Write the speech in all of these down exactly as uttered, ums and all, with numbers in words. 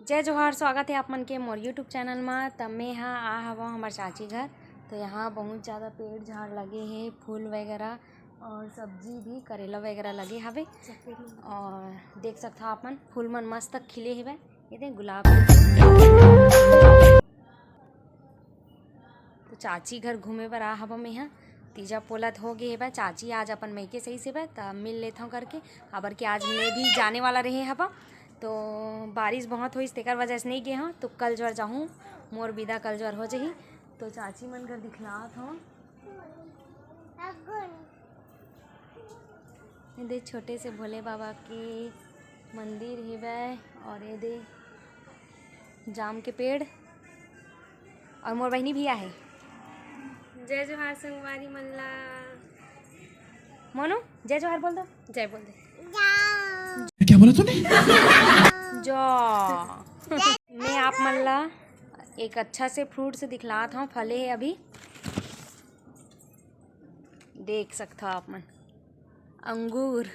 जय जोहार, स्वागत हे आप मन के मोर YouTube चैनल मा। त मैं हा आ हवं हमर चाची घर। तो यहाँ बहुत ज़्यादा पेड़ झाड़ लगे हे, फूल वगैरह और सब्जी भी, करेला वगैरह लगे हवे। और देख सकथव आप मन, फूल मन मस्त खिले हेवय। ये दे गुलाब। तो चाची घर घूमे बर आ हवं मेंहा। तीजा पोला त हो गे हेवय, चाची आज अपन मइके सही से बा, त मिल लेथव करके, काबर कि आज मैं भी जाने वाला रहे हवं। तो बारिश बहुत होइस, तेकर वजह से नहीं गे हवं। तो कल ज्वर जाहूँ, मोर विदा कल ज्वर हो जाही। तो चाची मन घर दिखलात हवं। ये दे छोटे से भोले बाबा के मंदिर हेवय और ये दे जाम के पेड़ और मोर बहिनी भी आहे। जय जोहार संगवारी मन ला। मोनू, जय जोहार बोल दो। जय बोल दे। क्या बोला तूने? जो मैं आप मन ला एक अच्छा से फ्रूट से दिखलात हूँ, फले है अभी, देख सकथव आप मन। अंगूर,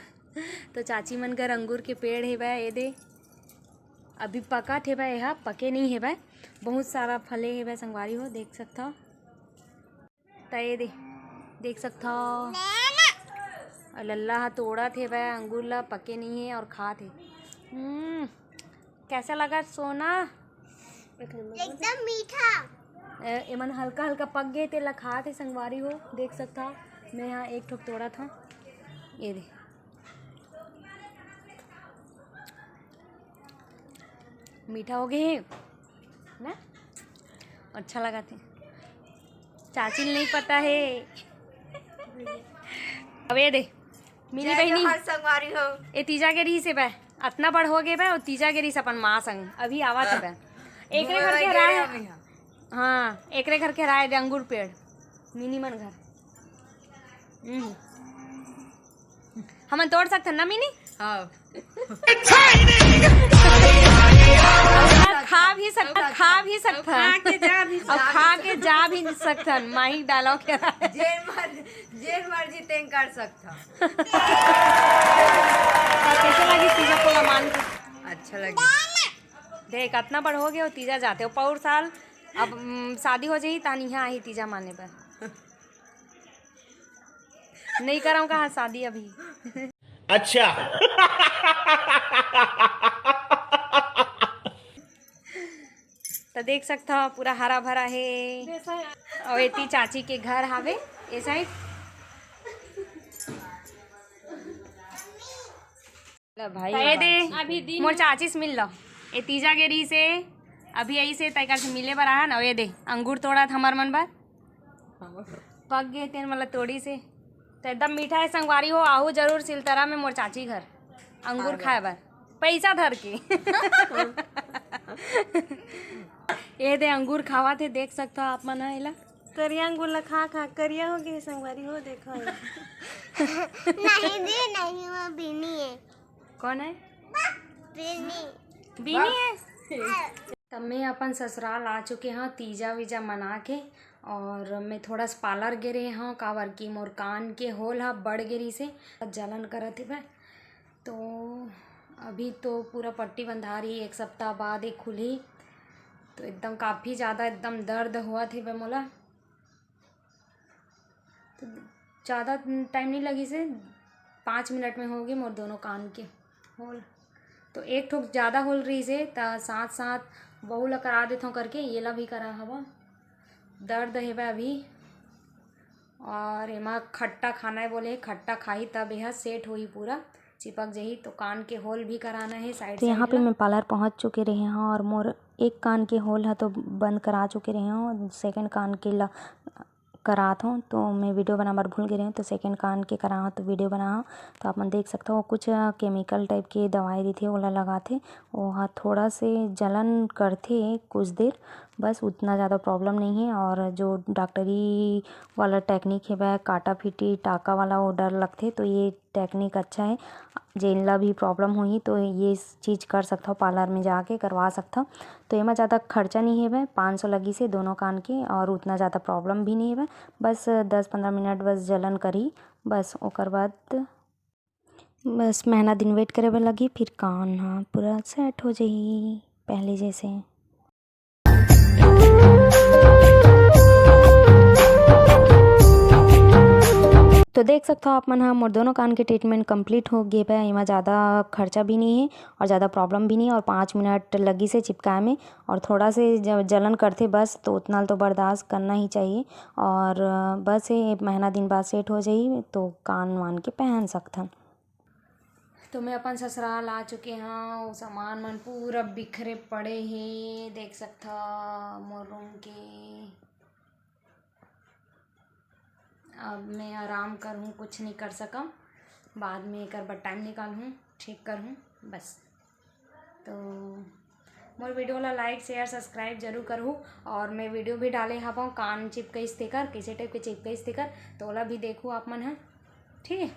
तो चाची मन घर अंगूर के पेड़ हेवय, ये दे अभी पकत हेवय, एहा पके नहीं हेवय, बहुत सारा फले हेवय संगवारी हो, देख सकथव। त ये दे, देख सकथव, अउ लल्ला ह तोड़त हेवय अंगूर ला, पके नहीं हे और खात हे। हम्म, कैसा लगा सोना? एकदम मीठा। ए, एमन हल्का हल्का पक गे, तेला खात हे संगवारी हो, देख सकथव। मैं यहाँ एक ठोक तोड़त हूँ, ये दे, मीठा हो गए हे ना, अच्छा लगा थे। चाची ल नहीं पता है। अब ये दे, मिनी जय बहिनी। जोहार संगवारी हो। ए तीजा के रहिस हे बे, अतना बड़ हो गए बे, और तीजा के रहिस अपन माँ संग, अभी आवत हे बे। एकरे घर के हराए। हाँ, एकरे घर के हराए दे अंगूर पेड़, मिनी मन घर। हम्म। हमन तोड़ सकथन ना मिनी? हाँ। खा भी सकथन, खा भी सकथन। खा के जा भी और खा के जा भी सकथन। माही डालो के। जेन मर-, जेन मर्जी तेन कर सकथन। कैसे लगी तीजा पोला मान के? अच्छा लगी। देख, अतना बड़ हो गए हो, तीजा जाते हो। पौर साल अब, उम, शादी हो जाही, तान इहाँ आही तीजा माने बर। नहीं करव कहा शादी अभी। अच्छा। तो देख सकथव, पूरा हरा भरा हे। और एती चाची के घर हावे, ए side। ले भाई, ए दे, अभी दिन मोर चाची से मिल लो। ए तीजा के रहिस हे, अभी आइस हे, तैकर से मिले बर आहा न। ए दे, अंगूर तोड़त हमर मन बर। पक गे तेन, मतलब तोड़िस हे। तो एकदम मीठा है संगवारी हो, आहू जरूर सिलतरा में मोर चाची घर अंगूर खाए बर, पैसा धर के। ए दे, अंगूर खावत हे, देख सकथव आप मन ह एला। करिया अंगूर ला खा खा करिया हो गए संगवारी हो, देखो। नहीं जी, नहीं, वो बीनी है। कौन है? बीनी। बीनी है? तब मैं अपन ससुराल आ चुके हव तीजा वीजा मना के, और मैं थोड़ा सा पार्लर गे रहे हव, काबर कि मोर कान के होल ह बढ़ गे रहिस हे, जलन करत हे बे। तो अभी तो पूरा पट्टी बंधा रही, एक सप्ताह बाद एक खुलही, तो एकदम काफ़ी ज़्यादा एकदम दर्द होवत हे बे मोला। तो ज़्यादा टाइम नहीं लगिस हे, पाँच मिनट में हो गे मोर दोनों कान के होल। तो एक ठोक ज़्यादा होल रहिस हे, त साथ साथ बहू ला करा देथव करके ये ला भी करा हवा। दर्द हे बे अभी। और एमा खट्टा खाना है बोले, खट्टा खाही तब यह सेट होही, पूरा चिपक जही। तो कान के होल भी कराना है साइड तो साइड यहाँ पे ला। मैं पार्लर पहुँच चुके रहे हव और मोर एक कान के होल ह तो बंद करा चुके रहे हव, सेकंड कान के ला करात हव। तो मैं वीडियो बना बर भूल गे रहे हव, तो सेकंड कान के करा हव तो वीडियो बना हव। तो आप मन देख सकथव, वो कुछ केमिकल टाइप के दवाई रहिथे, ओला लगाथे, वो ह थोड़ा से जलन करथे कुछ देर, बस उतना ज़्यादा प्रॉब्लम नहीं है। और जो डॉक्टरी वाला टेक्निक हे, वह काटा फीटी टाका वाला, वो डर लगथे, तो ये टेक्निक अच्छा है। जेन ला भी प्रॉब्लम होही तो ये चीज़ कर सकथव, पार्लर में जाके करवा सकथव। तो एमा ज़्यादा खर्चा नहीं हेवय, पाँच सौ लगिस हे दोनों कान के, और उतना ज़्यादा प्रॉब्लम भी नहीं हेवय। बस दस पंद्रह मिनट बस जलन करही, बस ओकर बाद बस महीना दिन वेट करे बर लगही, फिर कान ह पूरा सेट हो जाही। पहले जैसे। तो देख सकथव आप मन ह, मोर दोनों कान के ट्रीटमेंट कंप्लीट हो गे बा। एमा ज़्यादा खर्चा भी नहीं है और ज़्यादा प्रॉब्लम भी नहीं है और पाँच मिनट लगिस हे चिपकाए में और थोड़ा से ज-, जलन करथे बस, तो उतना ल तो बर्दाश्त करना ही चाहिए। और बस ये महीना दिन बाद सेट हो जाही तो कान वान के पहन सकथन। तो मैं अपन ससुराल आ चुके हंव, वो सामान मन पूरा बिखरे पड़े हे, देख सकथव मोर रूम के। अब मैं आराम करहूँ, कुछ नहीं कर सकम, बाद में एकर बर टाइम निकालहूँ, ठीक करहूँ बस। तो मोर वीडियो ला लाइक, शेयर, सब्सक्राइब जरूर करहू। और मैं वीडियो भी डाले हवं कान चिपकइस तेकर, कइसे टाइप के चिपकइस तेकर, तो ओला भी देखू आप मन ह, ठीक है।